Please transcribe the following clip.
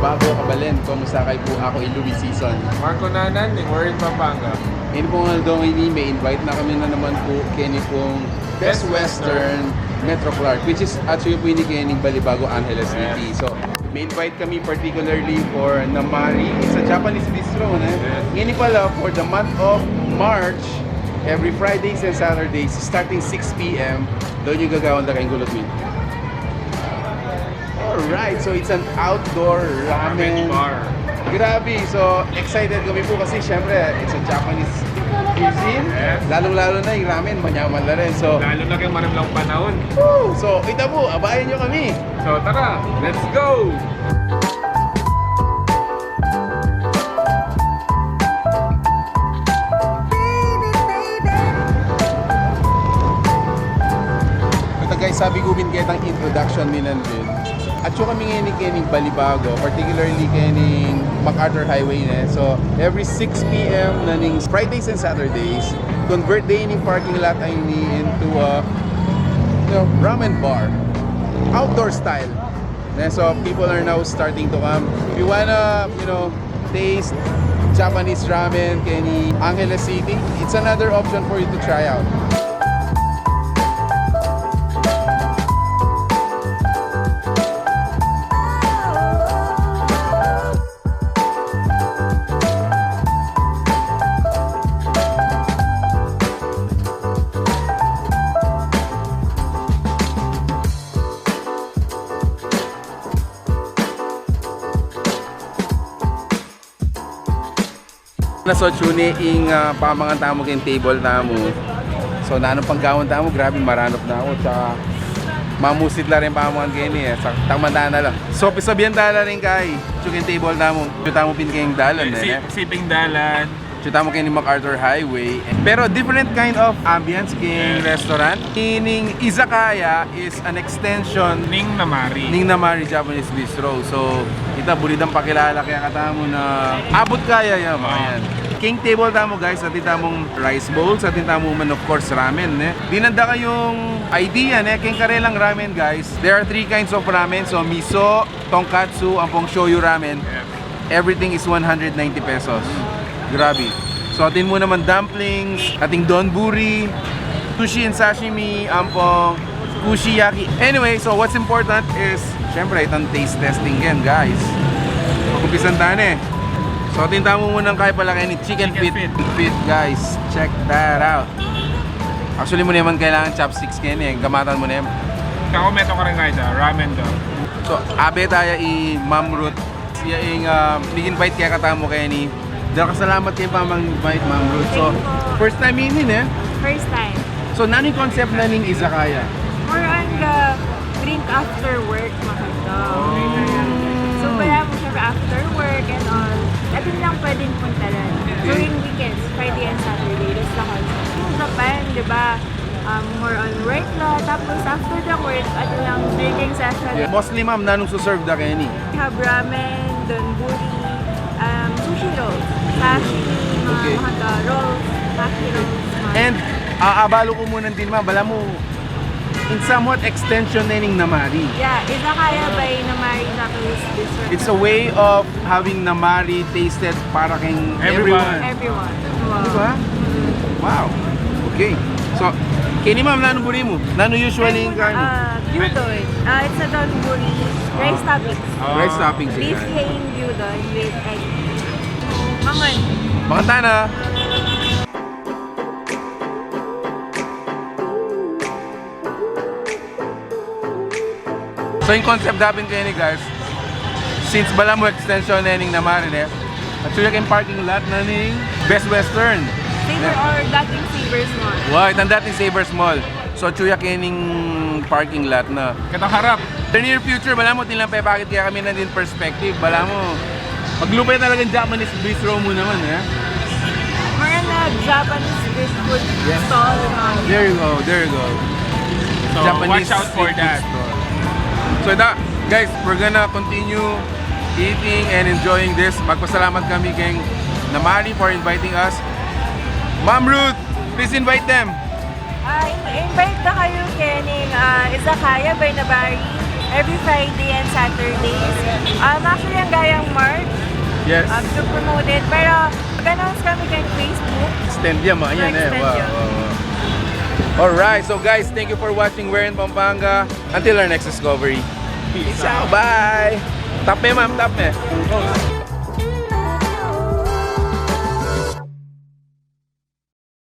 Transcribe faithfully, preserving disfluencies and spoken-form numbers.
Bago kabalen, kumusta kayu pu? Aku i Louis Sison. Marco Nanan, ning Wherein Pampanga. Ini pung aldo ini, me-invite na kami na naman pu keni pung Best Western Metro Clark, which is actually pu ini keni Balibago, Angeles City. So, me-invite kami particularly for Namari. It's a Japanese bistro, ne? Yes. Ngeni pala, for the month of March, every Fridays and Saturdays, starting six p m, dun yu gagawan da keng gulut mi. Alright, so it's an outdoor ramen. Ramen bar. Grabe, so excited kami pu kasi syempre, it's a Japanese cuisine. Yes. Lalong-lalo na ing ramen, manyaman la rin. So, lalo na keng marimlang panahon. Woo! So, ita pu, abayan yu kami. So, tara, let's go! Ita guys, sabi ku pin ketang introduction mi nandin. Atyu kami ngeni keni Balibago, particularly keni MacArthur Highway, ne? So, every six p m na ning Fridays and Saturdays, convert da ing parking lot a ini into a, you know, ramen bar. Outdoor style. Ne? So, people are now starting to come. If you wanna, you know, taste Japanese ramen keni Angeles City, it's another option for you to try out. Na, so, atyu ne ing, ah, pamangan tamu keng table tamu. So, nanung panggawan tamu, grabe, maranup na ku. Tsaka mamusit la rin pamangan keni, e. Sa, takman ta na la. So, pisabian ta la rin kay, atyu keng table tamu. Atyu tamu pin keng dalan, e, si-, ne? Siping dalan. Atyu tamu keni MacArthur Highway. Pero different kind of ambience keng restaurant. Ining izakaya is an extension ning Namari. Ning Namari Japanese Bistro. So, ita, buri dang pakilala kaya katamu na abut kaya ya, mga yan. Keng table tamu, guys, atin tamung rice bowls, atin tamu man, of course, ramen, ne? Dinan da kayung idea, ne? Keng karelang ramen, guys, there are three kinds of ramen. So, miso, tonkatsu, ampong shoyu ramen. Yes. Everything is one hundred ninety pesos. Grabe. So, atin mu naman dumplings, ating donburi, sushi and sashimi, ampong kushiyaki. Anyway, so what's important is, syempre, itang taste testing yan, guys. Mag-umpisan ta ne. So, atin tamu munang kaya pala keni chicken feet. Chicken feet. Feet, guys. Check that out. Actually, mu ne man kailangan chopsticks keni, e. Gamatan mu ne man. Kako, metung ka rin kaya ramen daw. So, abe taya i Ma'am Ruth. Siya ing, ah, nag-invite kaya katamu keni. Dara kasalamat keng pamang-invite, Ma'am Ruth. So, thank you po. First time ini, e? First time. So, nanu ing concept na ning izakaya? More on the drink after work, makita. Oh. So, balamu, syempre, after work and all, atin lang pwedeng puntalan. During weekends, Friday and Saturday, that's the whole. Yung Japan, di ba? Um, more on work la. Tapos after the work, atin lang drinking session. Yeah. Mostly, ma'am, nanung su-serve da keni? We have ramen, donburi, um, sushi rolls, sashimi, mga, okay, mga rolls, maki rolls, mga. And, ah, abalu ku mu nandin, ma'am, balamu, in somewhat extension na ning Namari. Yeah, izakaya by Namari Japanese Bistro. It's a way of having Namari tasted para keng everyone. Everyone. Everyone. Wow. Di ba? Mm. Wow. Okay. So, keni, ma'am, nanu buri mu? Nanu usually ing kain mu? Ah, gyudon. Ah, it's a donburi. Rice toppings. Ah. Rice toppings. Beef hing gyudon with egg. Mangan. Mangan ta na. So, ing concept da pin keni, guys, since balamu extension na ning Namari, ne? Atyu ya keng parking lot na ning Best Western. Savor or dating Savers Mall. Wow, itang dating Savers Mall. So, atyu ya keng parking lot na. Ketang harap. The near future, balamu atin lang pepakit kaya kami nandin perspective. Balamu, maglupay talagang Japanese bistro mu naman, e? Mga na Japanese street food stall, mga. There you go, there you go. So, Japanese watch out for street food that. Stall. So, ita, guys, we're gonna continue eating and enjoying this. Magpasalamat kami keng Namari for inviting us. Ma'am Ruth, please invite them. Ah, in-, invite na kayu kening, ah, Izakaya by Namari. Every Friday and Saturdays. Um, actually, ang gayang March, Yes. um, to promote it. Pero, mag-announce kami kay Facebook. Extend yan, mga yan eh. Extend Wow, yan. Wow, wow. Alright, so guys, thank you for watching Where in Pampanga. Until our next discovery. Peace out. Bye! Tap me, ma'am. Tap me.